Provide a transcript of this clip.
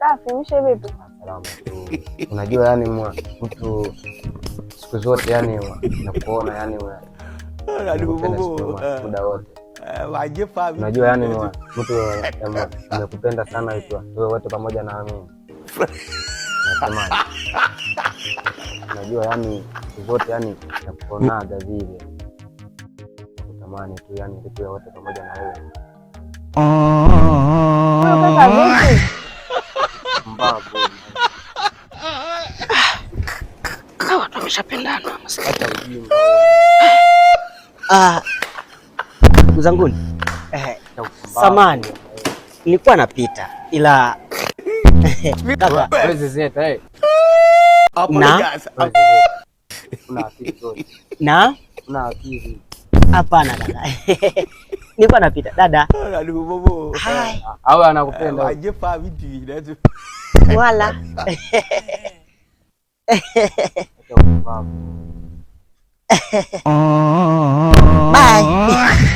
Safi, mishe vipi? Salama tu. Unajua yani mtu siku zote yani nakuona yani nakupenda muda wote. Unajua yani mtu amekupenda sana wewe wote pamoja na mimi. Natamani. Unajua yani siku zote yani nakuonaga vile. Nakutamani tu yani tuwe wote pamoja na wewe. Huyu kaka vipi? Mbavu. Hawa watu wameshapendana. Acha ujinga. Ah, mzanguni, Acha upumbavu. Samani, nilikuwa napita ila kaka, Wewe zezeta eh. Na Wewe zezeta. Una akili zote. Na Una akili. Hapana dada, nilikuwa napita dada. Hai. Au anakupenda. Wala. Acha upumbavu. Bye.